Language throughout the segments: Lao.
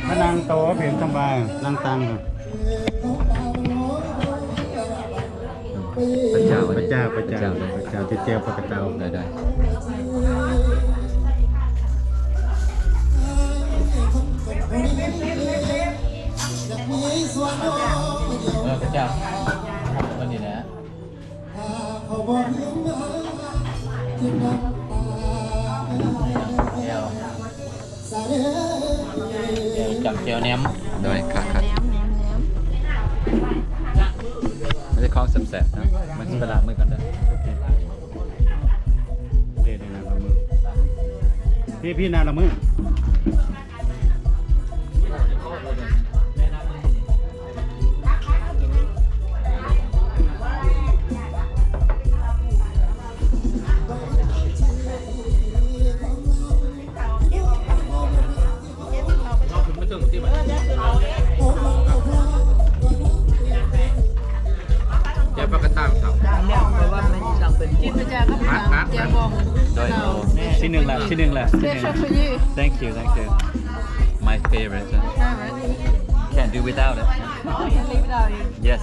ມານັ່ງໂຕະເປັນສະບາຍ ນັ່ງຕັ່ງ ພະເຈົ້າ ພະເຈົ້າ ພະເຈົ້າ ພະເຈົ້າ ແຈ່ວປາກະເຕົາ ໄດ້ໆ ເອີ ພະເຈົ້າ ເພິ່ນນີ້ແຫຼະ ແຈ່ວ ແຈ່ວຈ້ຳແຈ່ວແໜມ ໂດຍ ຄັກໆ ແໜມ ແໜມ ແໜມ ມີແຕ່ຂອງແຊບໆເນາະ ມັນຊິໄປລ້າງມືກ່ອນເດີ ເດ້ໆ ນ້ຳລ້າງມື ພີ່ໆ ນ້ຳລ້າງມື. ແຈ່ວປາກະຕັງ ແຈ່ວບອງ ໂດຍ ຊິໜຶ່ງລະ ຊິໜຶ່ງລະ Special for you. Thank you, thank you. My favorite. Can't do without it. Can't live without it. Yes.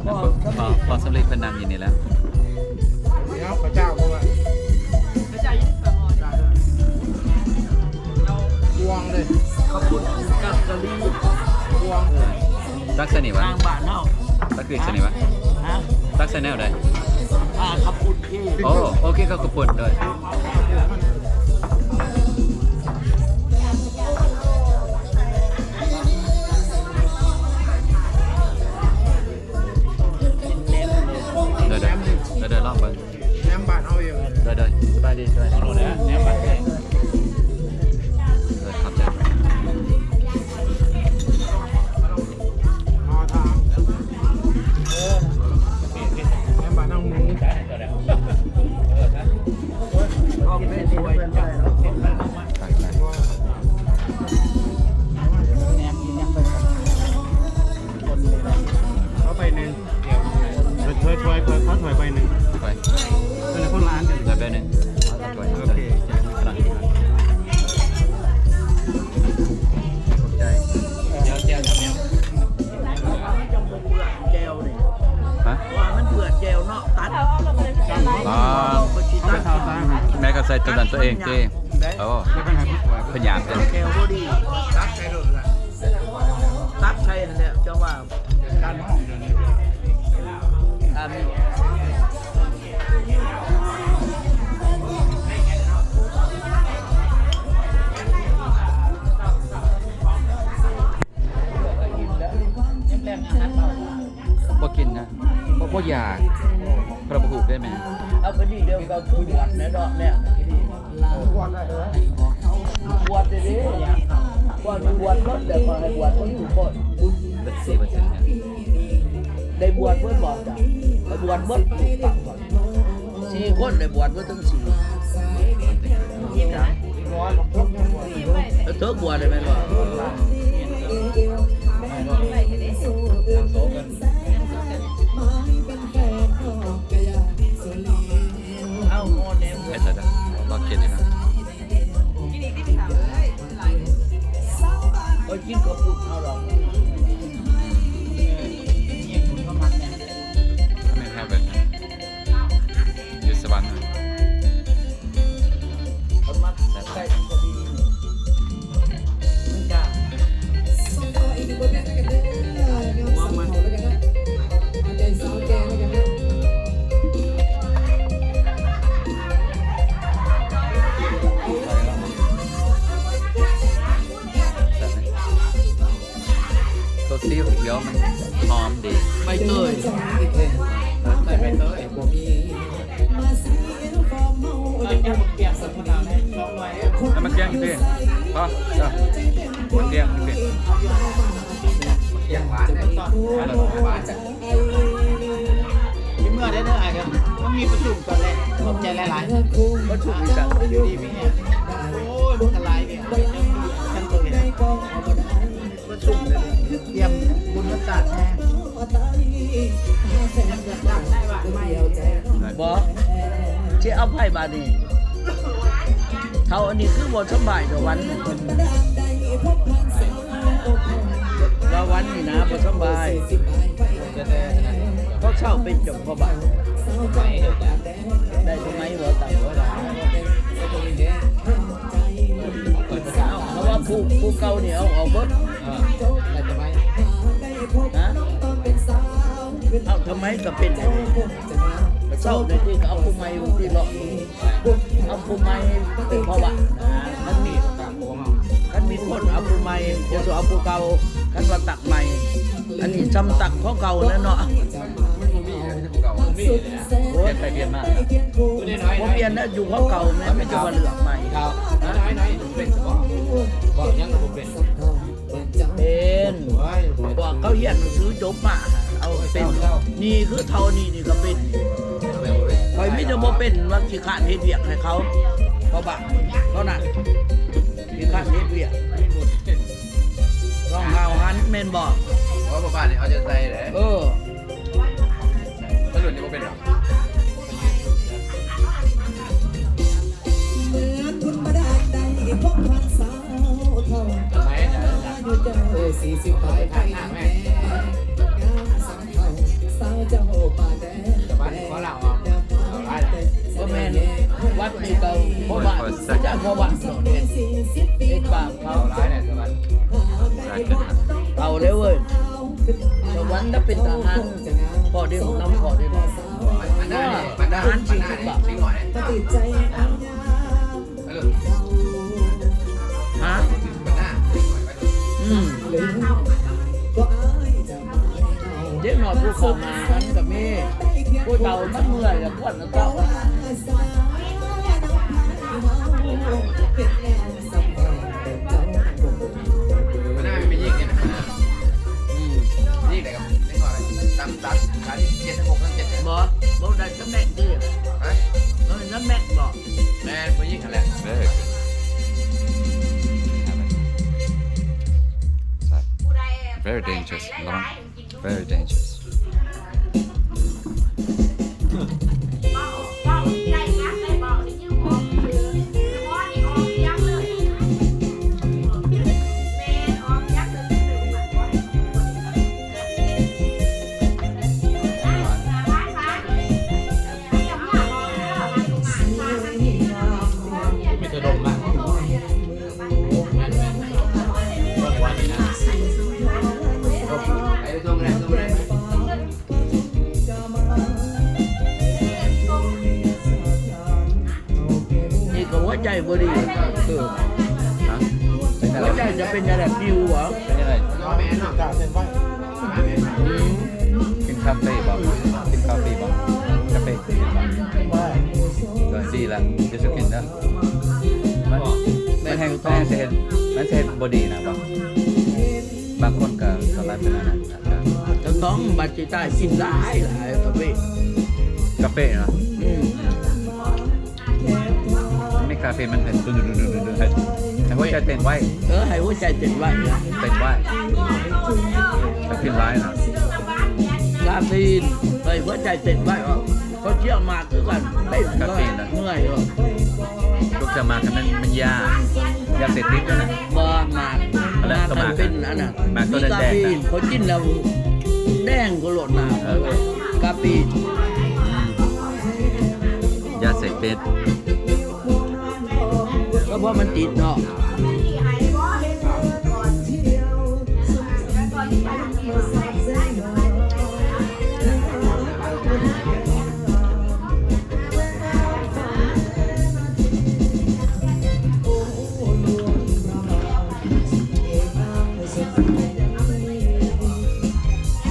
ພໍ ພໍສຳລີເພິ່ນນັ່ງຢູ່ນີ້ແລ້ວ ເອົາເຂົ້າເຈົ້າບໍ່ວ່າ ເຂົ້າເຈົ້າຢູ່ໃນຖ້ວຍໝໍ້ ພວງເລີຍ ເຂົ້າປຸ້ນກັບກະຫຼີ່ ພວງ ເອີ ຕັກໃສ່ນີ້ຫວາ ທາງບ້ານເຮົາ ຕັກຄືໃສ່ນີ້ຫວາ ຮະ ຕັກໃສ່ແນວໃດ ອ່າ ເຂົ້າປຸ້ນ ໂອ້ ໂອເຄ ເຂົ້າປຸ້ນ ໂດຍ ໂດຍໆ ໂດຍໆ ລອງເບິ່ງ ແໜມບ້ານເຮົາເອງ ໂດຍໆ ສະບາຍດີ ສະບາຍດີ ແໜມບ້ານເຮົາ ໂດຍ ຂອບໃຈ ແໜມບ້ານເຮົາໝູ ເອົາໃບໜຶ່ງ ຖ້ວຍ ຖ້ວຍ ຖ້ວຍ ຂໍຖ້ວຍໃບໜຶ່ງ ຖ້ວຍ ເອີ ຄົນລະອັນກັນ ຖ້ວຍໃບໜຶ່ງ ເອົາຖ້ວຍ ໂອເຄ ຂອບໃຈ ແຈ່ວ ແຈ່ວ ແຈ່ວ ແຈ່ວນີ້ ຮະ ວ່າມັນເບື່ອແຈ່ວເນາະ ຕັດ ອໍ ແມ່ກໍໃສ່ຕົວນັ້ນຕົວເອງຕິ ໂອ້ ເພິ່ນຢາກ ແຈ່ວບໍ່ດີ ຕັດໃສ່ຫັ້ນແຫຼະ ເຈົ້າວ່າ ບໍ່ກິນນະ ບໍ່ ບໍ່ຢາກ ເພາະບໍ່ຮູ້ເດ້ແມ່ ເອົາໄປນີ້ດຽວກໍຄືບວດແລ້ວເນາະ ແລ້ວ ບວດເດ້ ກ່ອນບວດໝົດແລ້ວ ກໍໃຫ້ບວດໝົດທຸກຄົນ ເບິດສີ່ເປີເຊັນ ໄດ້ບວດເບິດບໍ່ ໄດ້ບວດເບິດ ສີ່ຄົນໄດ້ບວດເບິດທັງສີ່ ເຖິງບວດໄດ້ແມ່ນບໍ່ ເອົາ ເຮັດແລ້ວເດີ ລອງກິນເບິ່ງ ກິນອີກຕິ ໄປຖາມເອີຍ ໂອ້ຍ ກິນເຂົ້າປຸ້ນເຮົາດອກ ແມ່ນແຮງເບິດ ຢູ່ສະຫວັນ ເອົາມາໃສ່ ໂຕສີຂຽວມັນຫອມດີ ໃບເຕີຍ ເອີ ໃສ່ໃບເຕີຍ ແລ້ວມັນແກງອີກເດ້ ພໍ ເອີ ມັນແກງອີກເດ້ ແກງຫວານເດ້ ຊິເມືອໄດ້ເດີອ້າຍເດີ ມັນມີປະຊຸມຕອນແລກ ຂອບໃຈຫຼາຍໆ ປະຊຸມອີກແລ້ວ ຢູ່ດີມີແຮງ ໂອ້ຍ ມັນກະຫຼາຍເວຍ ທັງຕົວເອງ ປະຊຸມເລີຍ ຕຽມບຸນມາສາດແດ່ ບໍ່ ຊິເອົາໃຜບາດນີ້ ເຖົ້າອັນນີ້ຄືບໍ່ສຳບາຍດອກວັນ ວ່າວັນນີ້ນະບໍ່ສຳບາຍ ເຂົາເຊົາເປັນເຈົ້າຂອງບ້ານ ໄດ້ສະໄໝບໍ່ ຕັ້ງບໍ່ໄດ້ ເອົາ ເພາະວ່າຜູ້ ຜູ້ເກົ່ານີ້ເອົາອອກເບິດ ໄດ້ສະໄໝ ຮະ ເອົາ ສະໄໝກໍເປັນ ເຊົາໄດ້ທີ່ ກໍເອົາຜູ້ໃໝ່ທີ່ເນາະ ເອົາຜູ້ໃໝ່ເປັນພະວະ ຄັນມີ ຄັນມີຄົນເອົາຜູ້ໃໝ່ ບໍ່ຕ້ອງເອົາຜູ້ເກົ່າ ຄັນວ່າຕັກໃໝ່ ອັນນີ້ຊ່ຳຕັກຂອງເກົ່າແລ້ວເນາະ ມັນບໍ່ມີແລ້ວ ຜູ້ເກົ່າ ໂອ້ຍ ປ່ຽນໄປປ່ຽນມາ ບໍ່ປ່ຽນແລ້ວ ຢູ່ຂອງເກົ່າແມ່ນ ມີແຕ່ວ່າເລືອກໃໝ່ ເຈົ້າ ເປັນບໍ່ ເວົ້າຫຍັງກໍບໍ່ເປັນ. ເປັນ ພວກເຂົາຮຽນໜັງສືຈົບມາ ເອົາເປັນ ນີ້ຄືເທົ່ານີ້ນີ້ກໍເປັນ ຂ້ອຍມີແຕ່ບໍ່ເປັນວ່າຂີ້ຄ້ານເຮັດວຽກໃຫ້ເຂົາ ເພາະວ່າເທົ່ານັ້ນ ຂີ້ຄ້ານເຮັດວຽກ ລອງເອົາຫັ້ນແມ່ນບໍ່? ເພາະວ່າບ້ານນີ້ເຂົາຈະໃສ່ເດ້ ເອີ ຖ້າລຸ້ນນີ້ບໍ່ເປັນດອກ ເໝືອນບຸນບາດານໄດ້ພົບພັນສາວເຖົ້າ ເອີ ສີ່ສິບປາຍໄປແຕ່ງງານສາວເຖົ້າ ສາວເຈົ້າປ່າແດນ ແຕ່ວ່າຂໍລາອອກ ບໍ່ແມ່ນ ວັດນີ້ກໍບໍ່ວ່າ ເຈົ້າບໍ່ວ່າ ເຮັດບາບເຂົາ ເອົາແລ້ວເວີຍ ສະຫວັນນະເປັນທະຫານ ພໍໄດ້ນຳ ພໍໄດ້ນຳ ທະຫານສີ່ສິບບາດ ຮະ ອືມ ເດັກນ້ອຍຜູ້ເຂົ້າຫາຫັ້ນກໍມີ ຜູ້ເຖົ້າມັນເມື່ອຍແລ້ວ ຄວນເຈົ້າ ມັນໜ້າແມ່ນແມ່ຍິງນີ້ນະ ອືມ ຍິງໄດ້ກັບເດັກນ້ອຍ ຕາມ ຕາມ ຕາມເຈັດ ຫົກ ເຈັດ ບໍ່ ບໍ່ໄດ້ສະແມັກຕິ ຮະ ບໍ່ໄດ້ສະແມັກບໍ່ ແມ່ນຜູ້ຍິງຫັ້ນແຫຼະ Very good. Very dangerous. ລະວັງ. Very dangerous. ມີແຕ່ດົມນະ. ນີ້ກໍຫົວໃຈບໍ່ດີ ເອີ ຮະ ເປັນຈັ່ງໃດ? ຫົວໃຈຈະເປັນຈັ່ງໃດ? ປິວບໍ? ເປັນຈັ່ງໃດ? ອືມ ກິນຄາເຟບໍ? ກິນຄາເຟບໍ? ກາເຟ ເອີ ດີລະ ຢ່າສູ່ກິນເດີ. ມັນ ມັນແຮງ ມັນແຮງຊິເຮັດ ມັນຊິເຮັດບໍ່ດີນະບໍ? ບາງຄົນກໍສາມາດເປັນອັນນັ້ນ ກໍຕ້ອງບັດຊິຕາຍ ກິນຫຼາຍໆ ກາເຟ ກາເຟເນາະ. ອືມ ໃນກາເຟມັນເປັນ ໃຫ້ຫົວໃຈເຕັ້ນໄວ. ເອີ ໃຫ້ຫົວໃຈເຕັ້ນໄວ ເຕັ້ນໄວ. ແຕ່ກິນຫຼາຍນະ ກາເຟໃຫ້ຫົວໃຈເຕັ້ນໄວອອກ. ເຂົາເຈຍມາກຄືກັນ ເປັນກາເຟນະ ເມື່ອຍ ລູກຈະມາກ ມັນ ມັນຢາ ຢາເສບຕິດນະ. ບໍ່ ມາກ ແລ້ວກໍມາກ ເປັນອັນນັ້ນ ມາກໂຕແດງໆ ມີກາເຟນ ເຂົາກິນແລ້ວແດງໂລດນະ. ເອີ ກາເຟນ ຢາເສບຕິດ ກໍເພາະມັນຕິດເນາະ.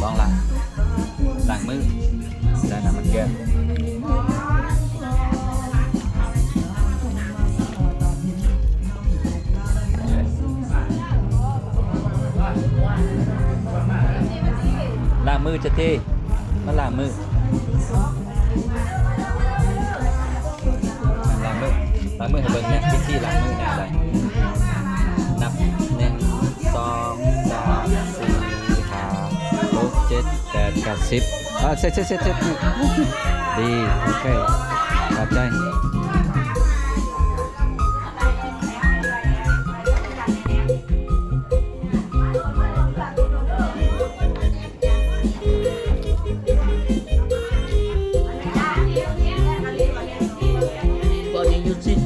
ບອງລະ ລ້າງມື ໃສ່ນ້ຳມັນແກ້ວ. ລ້າງມືຈັກທີ ມາລ້າງມື ມາລ້າງມື ລ້າງມືໃຫ້ເບິ່ງແດ່ ວິທີລ້າງມືແນວໃດ? ນັບ ໜຶ່ງ ສອງ ສາມ ສີ່ ຫ້າ ຫົກ ເຈັດ ແປດ ເກົ້າ ສິບ. ອ່າ ເຊັດ ເຊັດ ເຊັດ ເຊັດ ດີ ໂອເຄ ຂອບໃຈ.